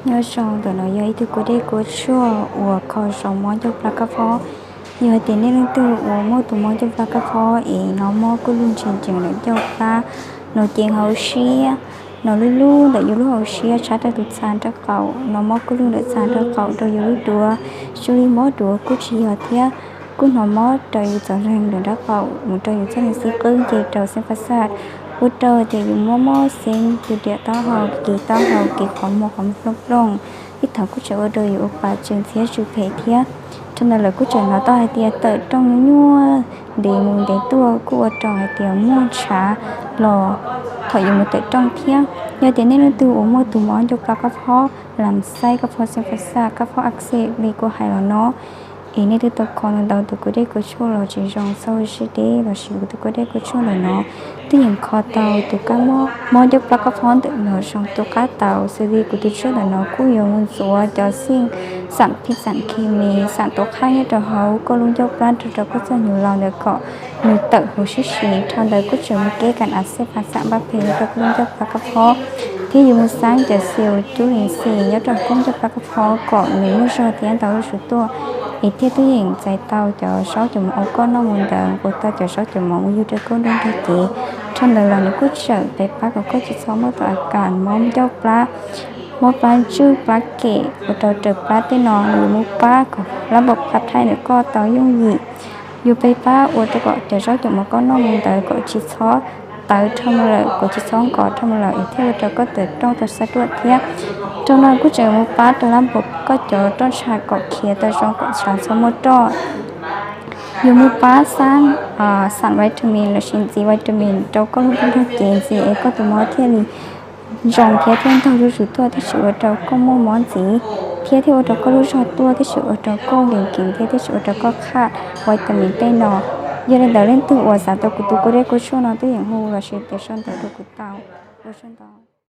Nyob zoo, ntawm no yog ib tug kua dej kua tshuaj uas kho zoo mob ncauj plab kab phob. Yog hais tias nej leej twg uas muaj tus mob ncauj plab kab phob es hnov mob kuj lug ntsees ntsees ntawm ncauj plab, hnov ceev hauv siab, hnov lub lub ntawm yus lub hauv siab tshab rau tus txha nraub qaum, hnov mob kuj lug ntawm txha nraub qaum rau yus lub duav, xws li mob duav kuj tsis yog thiab, kuj hnov mob rau yus txoj leeg ntawm nraub qaum mus rau yus txoj leeg xib qwb nce rau xeeb faj xaj, ua rau tias yus mob mob xeeb, yus riam taub hau, kev taub hau, kev qhov muag, qhov muag plooj plooj. Ib thaum kuj tseem ua rau yus ua pa tsw ntxhiab tsw phem thiab. Dhau ntawd lawm kuj tseem hnov tau hais tias tawm rooj nyuaj nyuaj, ntev mus ntev tuaj kuj ua rau hais tias muaj ntshav los thaum yus mus tawm rooj thiab. Yog tias nej leej twg uas muaj tus mob ncauj plab kab phob, lam xaib kab phob xeeb faj xaj, kab phob ak xej li kuv hais los no, es nej twb tau kho ntau tus kua dej kua tshuaj los tsis zoo, txhob ua siab deb los sis kuv tus kua dej kua tshuaj ntawm no twb yeem kho tau tus kab mob ncauj plab kab phob ntawm no zoo tu qab tau. Xws li kuv tus tshuaj ntawm no kuj yuav mus ntxuav cov xij xam phij xam khi mis xam tu qab nyob rau hauv koj lub ncauj plab rau rau koj txoj hnyuv laus ntawd kom nws tawm huv sib si. Dhau ntawd kuj tseem mus keb kas a xej phas xam npab phem nyob rau koj lub ncauj plab kab phob, thiab yuav mus xaib cov xis cub lees xis nyob rau koj lub ncauj plab kab phob kom nws muaj zog thiab ntau zuj zus tuaj. Es thiaj twb yeem txais tau cov zaub cov mov uas koj noj mus ntawd, nqus tau cov zaub cov mov mus yug rau koj nruab nrog cev. Dhau ntawd los nws kuj tseem pab kom koj tsis txhob muaj tus a kas mob ncauj plab, mob plab ntswj plab kem, ua rau raws plab tej no. Nws yuav mus pab kom lab npaum qab thaij ntawm koj tau yooj yim, yuav pab ua rau kom cov zaub cov mov koj noj mus ntawd kom tsis txhob tawv dhau mus lawm, kom tsis txhob nkos dhau mus lawm, es thiaj ua rau koj tawm rooj tau xab ruaj thiab. Rau no kuj tseem mus pab rau lab npaum koj cov roj ntsha kom khiav tau zoo, kom ntshav txhob muaj roj. Yuav mus pab xab xam vitamin los sis ntxiv vitamin rau koj lub nruab nrog cev ntxiv es koj tus mob thiaj li zoo thiab thiaj ntau zuj zus tuaj, thiaj tsis ua rau koj muaj mob ntxiv, thiab thiaj ua rau koj lub zog tuaj, thiaj tsis ua rau koj nkees nkees thiab thiaj tsis ua rau koj qhaj vitamin tej no. Yog li ntawd leej twg uas xav tau kuv tus kua dej kua tshuaj no twb yeem hu los sis tias sau ntawv rau kuv tau. Ua tsaug ntau.